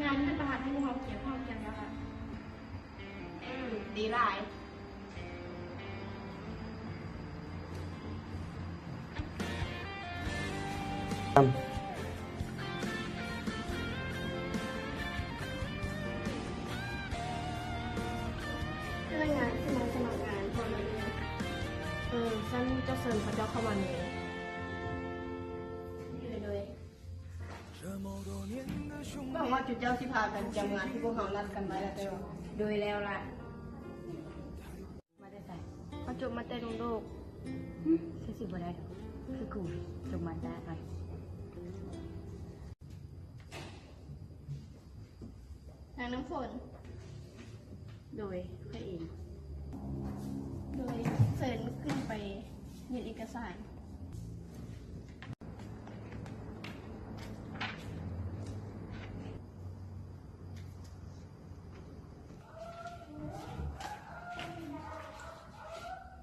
ງານທີ່ທ່ານປະທານໃຫ້ພວກເຮົາກຽມ ເຮົາກຽມແລ້ວລະ. ອືມ ດີຫຼາຍ. ພະນັກງານທີ່ມາສະໝັກງານພ້ອມແລ້ວເດີ. ເອີ ຊັ້ນຈະເຊີນເຂົາເຈົ້າເຂົ້າມາເລີຍ. ໂດຍ ໂດຍ. ຫວັງວ່າຈຸເຈົ້າຊິພາກັນກຽມງານທີ່ພວກເຮົານັດກັນໄວ້ແລ້ວເດີ. ໂດຍແລ້ວລະ. ມາແຕ່ໃສ? ເຮົາຈົບມາແຕ່ດົງໂດກ. ຫຶ ຄືຊິບໍ່ໄດ້ດອກ ຄືກູຈົບມາແຕ່ໄກ. ນາງນ້ຳຝົນ. ໂດຍ ຂ້ອຍເອງ. ໂດຍ ເຊີນຂຶ້ນໄປຍື່ນເອກະສານ.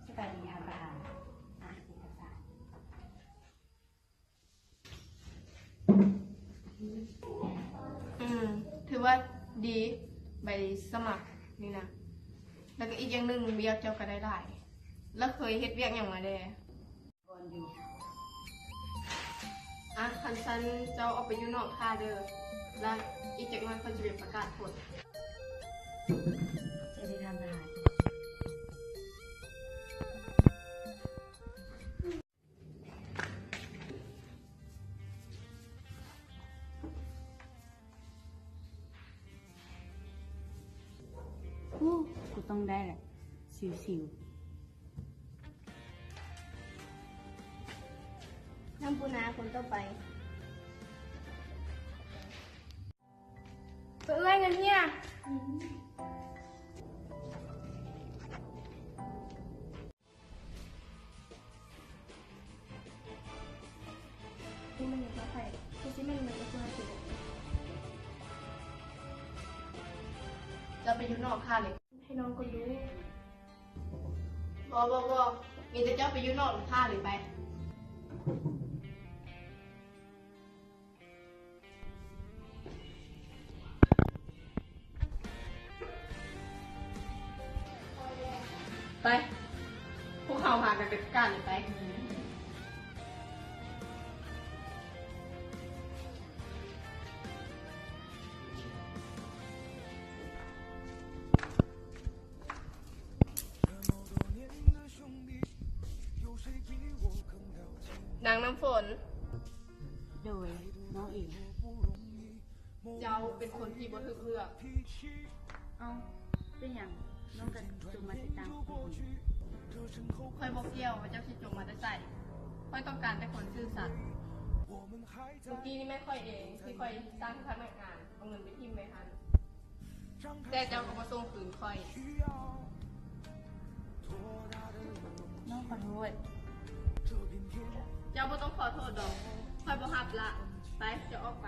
ສະບາຍດີທ່ານປະທານ. ອາ ເອກະສານ. ອືມ ຖືວ່າດີ ໃບສະໝັກນີ້ນະ. ແລ້ວກໍອີກຢ່າງໜຶ່ງ ວຽກເຈົ້າກໍໄດ້ຫຼາຍ. ແລ້ວເຄີຍເຮັດວຽກຫຍັງມາແດ່? ກ່ອນຢູ່. ອາ ຄັນຊັ້ນເຈົ້າອອກໄປຢູ່ນອກຖ້າເດີ ແລ້ວອີກຈັກໜ້ອຍຂ້ອຍຈະໄປປະກາດຜົນ. ເຊີນເດີທ່ານປະທານ. ໂອ້ ກູຕ້ອງໄດ້ແຫຼະ ຊິວໆ. ນ້ຳປູນາຄົນຕໍ່ໄປ. ເອື້ອຍເງິນເຮຍ. ເຈົ້າໄປຢູ່ນອກທ່າເລີຍ. ໃຫ້ນ້ອງກ່ອນດູ. ບໍ່ ບໍ່ ບໍ່ ມີແຕ່ເຈົ້າໄປຢູ່ນອກທ່າເລີຍໄປ. ໄປ ພວກເຮົາພາກັນໄປຈັດການເລີຍໄປ. ນາງນ້ຳຝົນ. ໂດຍ ນ້ອງເອງ. ເຈົ້າເປັນຄົນທີ່ບໍ່ຖືກເລືອກ. ເອົ້າ ເປັນຫຍັງ? ນ້ອງກໍຈົບມາແຕ່ຕ່າງປະເທດ. ຂ້ອຍບໍ່ກ່ຽວວ່າເຈົ້າຊິຈົບມາແຕ່ໃສ, ຂ້ອຍຕ້ອງການແຕ່ຄົນຊື່ສັດ. ມື້ກີ້ນີ້ແມ່ນຂ້ອຍເອງທີ່ຂ້ອຍສັ່ງໃຫ້ພະນັກງານເອົາເງິນໄປຖິ້ມໄວ້ຫັ້ນ. ແຕ່ເຈົ້າກໍບໍ່ສົ່ງຄືນຂ້ອຍ. ນ້ອງຂໍໂທດ. ເຈົ້າບໍ່ຕ້ອງຂໍໂທດດອກ, ຂ້ອຍບໍ່ຮັບລະ. ໄປ ເຈົ້າອອກໄປ.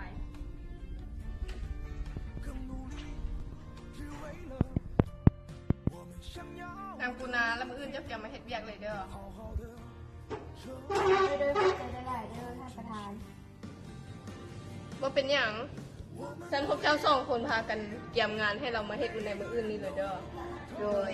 ນາງປູນາ, ລະມື້ອື່ນເຈົ້າກຽມມາເຮັດວຽກເລີຍເດີ. ໂດຍ ໂດຍ ຂອບໃຈຫຼາຍໆເດີທ່ານປະທານ. ບໍ່ເປັນຫຍັງ. ຊັ້ນພວກເຈົ້າສອງຄົນພາກັນກຽມງານໃຫ້ລາວມາເຮັດໃນມື້ອື່ນນີ້ເລີຍເດີ. ໂດຍ.